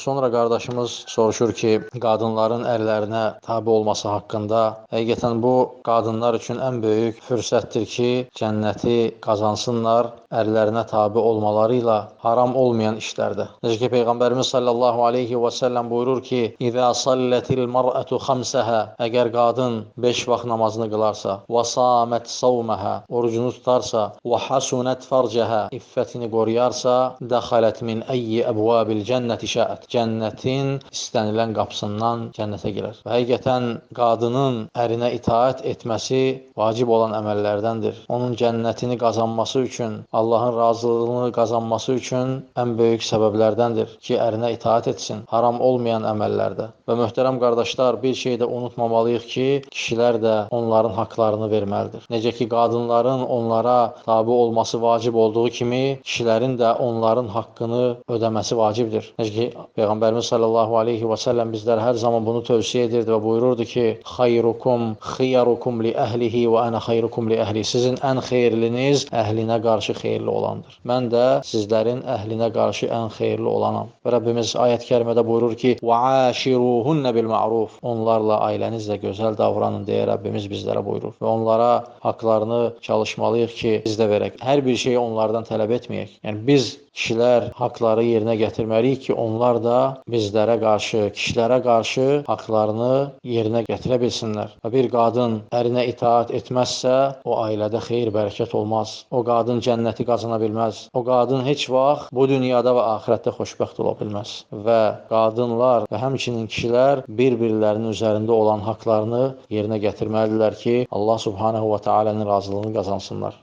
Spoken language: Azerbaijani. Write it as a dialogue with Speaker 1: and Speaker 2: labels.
Speaker 1: Sonra qardaşımız soruşur ki, qadınların ərlərinə tabi olması haqqında. Həqiqətən bu qadınlar üçün ən böyük fürsətdir ki, cənnəti qazansınlar ərlərinə tabi olmaları ilə haram olmayan işlərdə. Necə ki, Peyğəmbərimiz sallallahu aleyhi və səlləm buyurur ki, İzə sallətil mar'atu xamsəhə, əgər qadın 5 vaxt namazını qılarsa, və samət savməhə, orucunu tutarsa, və hasunət farcəhə, iffətini qoruyarsa, dəxələt min əyyi əbvabil cənnəti şəət, cənnətin istənilən qapısından cənnətə girər. Və həqiqətən qadının ərinə itaət etməsi vacib olan əməllərdəndir. Onun cənnətini qazanması üçün, Allahın razılığını qazanması üçün ən böyük səbəblərdəndir ki, ərinə itaət etsin, haram olmayan əməllərdə. Və möhtərəm qardaşlar, bir şey də unutmamalıyıq ki, kişilər də onların haqlarını verməlidir. Necə ki, qadınların onlara tabi olması vacib olduğu kimi, kişilərin də onların haqqını ödəməsi vacibdir. Necə ki, Peyğəmbərimiz sallallahu aleyhi və səlləm bizlərə hər zaman bunu tövsiyə edirdi və buyururdu ki, xayrukum xiyarukum li əhlihi və ənə xayrukum li əhli. Sizin ən xeyirliniz əhlinə qarşı xeyirli olandır. Mən də sizlərin əhlinə qarşı ən xeyirli olanam. Və Rəbbimiz ayət-i kərimədə buyurur ki, və aşiruhunnə bil ma'ruf. Onlarla ailənizlə gözəl davranın deyə Rəbbimiz bizlərə buyurur. Və onlara haqlarını çalışmalıyıq ki, biz də verək. Hər bir şeyi onlardan tələb etməyək. Yəni biz kişilər haqları yerinə gətirməliyik ki, onlar da bizlərə qarşı, kişilərə qarşı haqlarını yerinə gətirə bilsinlər. Və bir qadın ərinə itaat etməzsə, o ailədə xeyir, bərəkət olmaz. O qadın cənnəti qazana bilməz. O qadın heç vaxt bu dünyada və axirətdə xoşbəxt ola bilməz. Və qadınlar və həmçinin kişilər bir-birlərinin üzərində olan haqlarını yerinə gətirməlidirlər ki, Allah Subhanahu və Teala'nın razılığını qazansınlar.